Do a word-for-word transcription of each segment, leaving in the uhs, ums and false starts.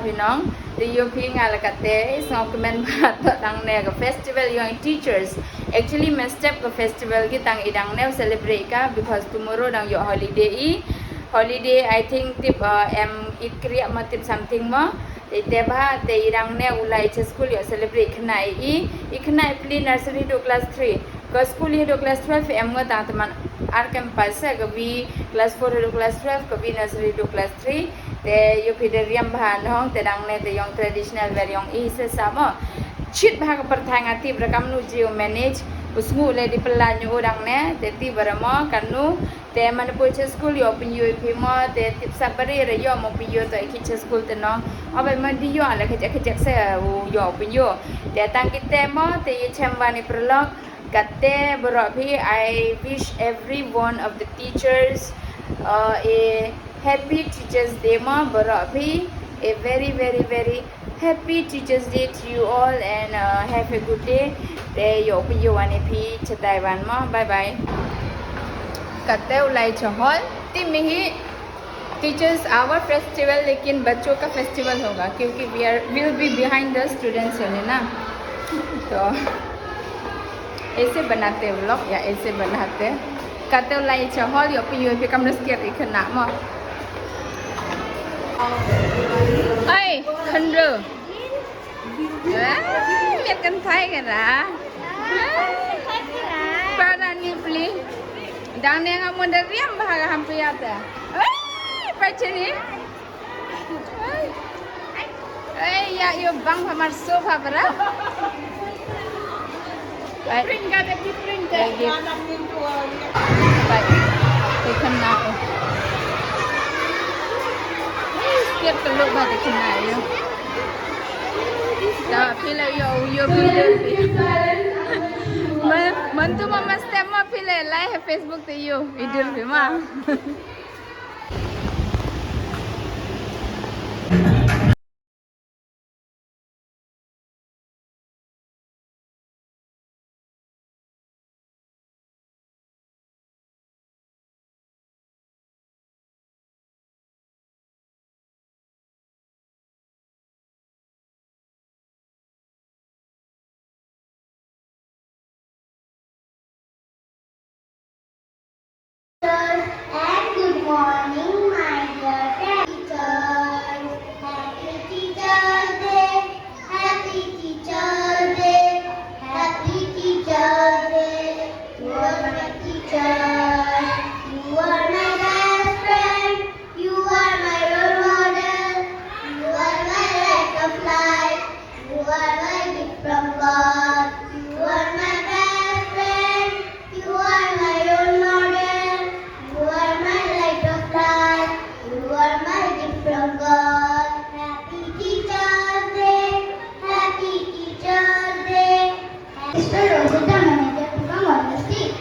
Phi nong, te ïoh phi nga la kate, sngewkmen bha to dang ne ka festival ïong teachers. Actually mynstep ka festival ki tang i dang ne celebrate ka because tomorrow dang ïoh holiday i. Holiday I think tip uh, em it kriya ma tip something mo. Te te bha te i dang ne u lai cha school ïoh celebrate khynnah i. I khynnah i pli nursery to class three. Ka school hi haduh class twelve em nga tang teman ar campus eh, ka wi class four haduh class twelve, ka wi nursery haduh class three. Te ïoh phi da riam bha nong te dang ne te ïong traditional wear ïong i se sa mo. Chit bha ka pyrthai nga tip ra kamnu ji u manage. U sngu le di pela nyu u dang ne te tip ra mo kanu. Te man poi cha school ïoh pynïoh phi mo te tip sa bari ra ïoh mo pynïoh to i ki cha school te nong. Abai ma di ïoh la kajak kajak se u ïoh pynïoh. Te tang ki te mo te ïa chem bani pyrlok. Kate baroh phi, I wish every one of the teachers uh, a happy Teachers Day mo baroh phi. A very very very happy Teachers Day to you all and uh, have a good day. Te ïoh phi ïoh wan phi chatai wan mo. Bye bye. Kate u lai cha hall. Te mihi Teachers Hour Festival, लेकिन बच्चों का festival होगा क्योंकि we are will be behind the students है ना. तो ऐसे बनाते हैं vlog या ऐसे बनाते हैं. Kate u lai cha hall ïoh phi ïoh phi kam skip i khynnah mo. Ai, khynru. Wah, miat kynthai ka ra. Para ni pli. Dang ne nga mon da riam bha ka ham pia ta. Wah, pa chini. Ai, ya ïoh bang pha mar so pha bra. Ai. Pring ka de, pring de. Ai, gift. Anak pintu, ah, iya. Ai. Te khynnah. Ai, scared ka lok ba te khynnah ïoh. Ta phi la ïoh, ïoh phi dur phi. Ma, man tu ma ma step ma phi la like Facebook te ïoh, i dur phi ma. And good morning, my dear teachers. Happy Teachers' Day. Happy Teachers' Day. Happy Teachers' Day. You are my teacher. You are my best friend. You are my role model. You are my light of life. You are my gift from God. You are my best friend. You are my role model. You are my light of life. You are my gift from God. Happy Teacher's Day. Happy Teacher's Day. Mister Rosetta manager to come on the stage.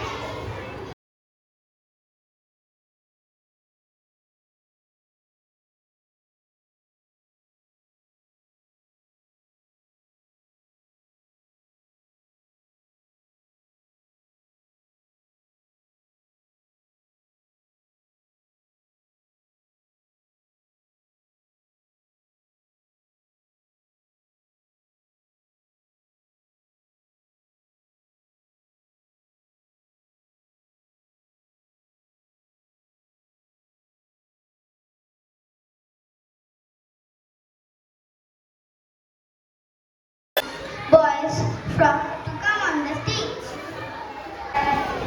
Boys from to come on the stage.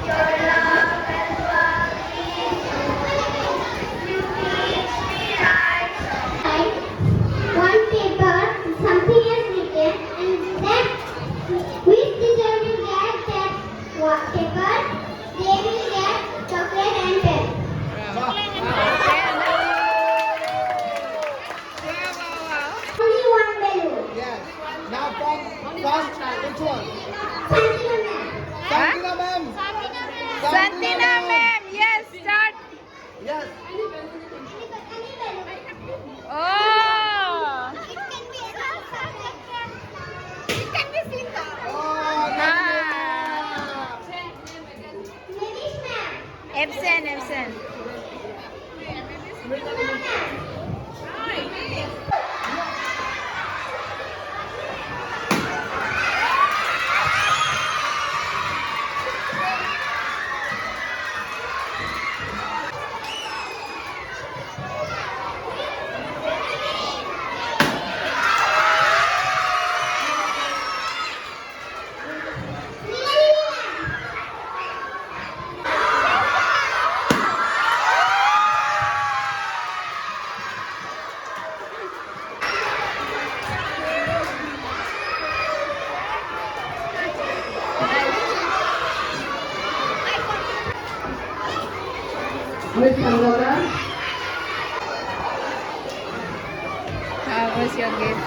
Your love and work is you teach me right. One paper, something is written, and then which teacher will get that wa- paper? They will get chocolate and pen. Only one balloon. Yes. Now from first, which one? Santina ma'am. Santina ma'am. Santina ma'am. Yes, start. Yes. Any balloon. Oh. It can be any subject. It can be single. Oh, ah. Absent, absent. How was your gift?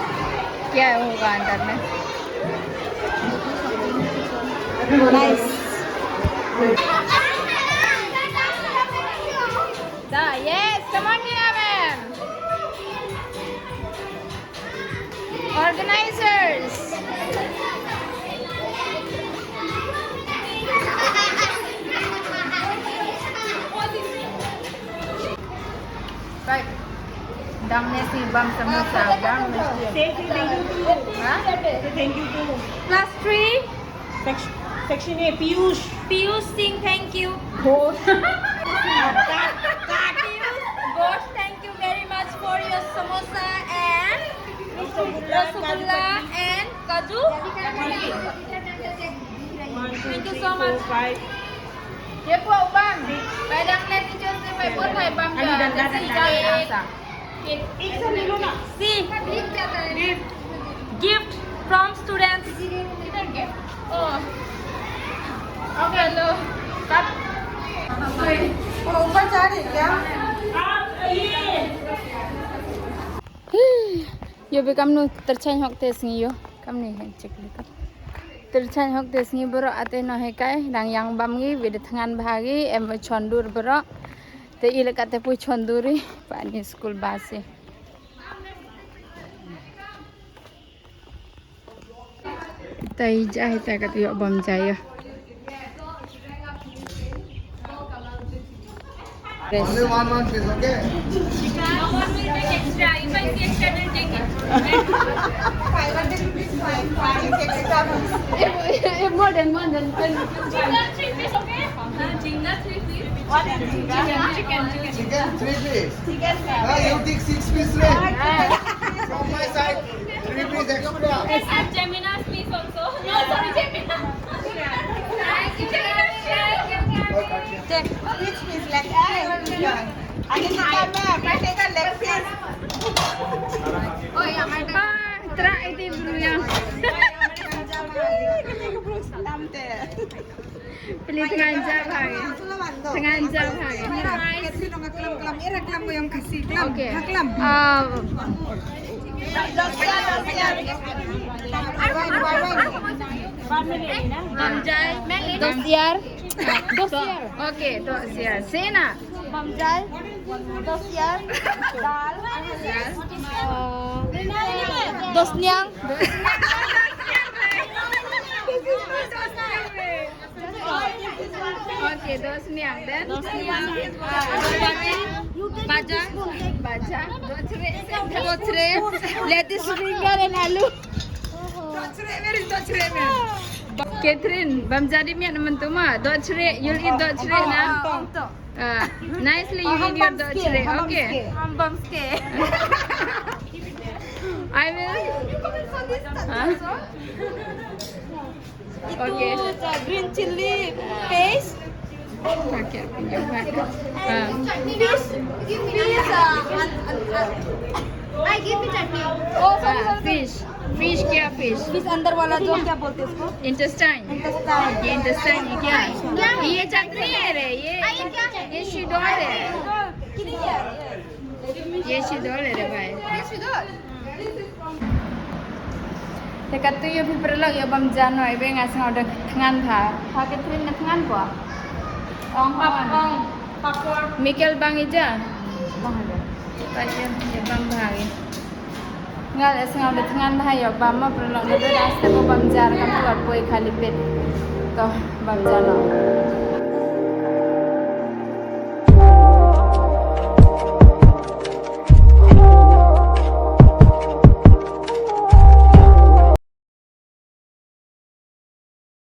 क्या होगा अंदर में? Nice. Da, yes, come on, Tina ma'am. Organizers. Right. Dang ne si bam samosa, dang ne si. Say, say thank you to. Huh? Say thank you to. Class three. Section, section A, Piyush. Piyush Singh, thank you. Ghosh. Piyush Ghosh, thank you very much for your samosa and rasgulla and kaju. Thank you so much. Ye po bam. Padang le teachers ne pai pun pai bam. Ali dan dan dan. एक से ले लो ना। See, gift from students. Oh. Okay, लो. Cut. वो ऊपर जा रहे क्या? Yo, be kamnu terchang hok te sngi yo. Kamni hen check litu. Terchang hok te sngi bro ate no he kai dang yang bam ngi bide thngan bha gi em chondur bro. Te ile kate pu chonduri pa ni school bus e. Tai ja hi ta ka tu yok bam ja ya. Only one, one piece, okay? Extra. If I see extra, then take it. Five hundred rupees fine, fine, extra. If, if more than one, then, then. Jhinga three piece, okay? Jhinga three piece. What is jhinga? Chicken, chicken, chicken. Chicken three piece. Chicken. Ah, you take six piece, right? From my side, three piece extra. And Gemina piece also. No, sorry, Gemina. Check. Which piece? Leg piece. Ani kita ma'am, I take a leg piece. Oh yeah, my turn. Ah, try the bro ya. Tam te. Pili tengah jam hari. Tengah jam hari. Kelam, kelam, ira kelam ko yang kasih. Kelam. Okay. Ha, kelam. Ah. Bamjai. Dos iyar. Dos iyar. Okay, dos iyar. Sena. Bamjai. Dos iyar. Dal. Dos niang. Okay, dos niang. Then? Dos niang. Baja. Baja. Dohchreh. Dohchreh. Lettuce, finger and aloo. Dohchreh, where is dohchreh, man? Catherine, bam jadi miat mynta ma. Dohchreh, you'll eat dohchreh na. Ah, nicely you eat your dohchreh. Okay. Bam bam ske. I will. Huh? Okay. Itu green chili paste. Okay, okay, okay. Ah. Fish, fish, uh, an, an, an, I give me chutney. Oh, sorry, sorry, sorry. Fish, fish क्या fish? Fish अंदर वाला जो क्या बोलते हैं उसको? Intestine. Intestine. ये intestine है क्या? क्या है? ये chutney है रे, ये, ये क्या है? ये शिदोल है। ये शिदोल है रे भाई। ये शिदोल? Te katto ïa phi paralok ïa bam ja noh, iba nga sngew da thngan bha. Ha Catherine na thngan ko? Ong, ong. Michael bang ija? Bang ija. Pat ïa bam bha ïa. Nga la sngew da thngan bha ïa bam ma paralok, nga da step bam ja, kam tu poi khali pit. To bam ja noh.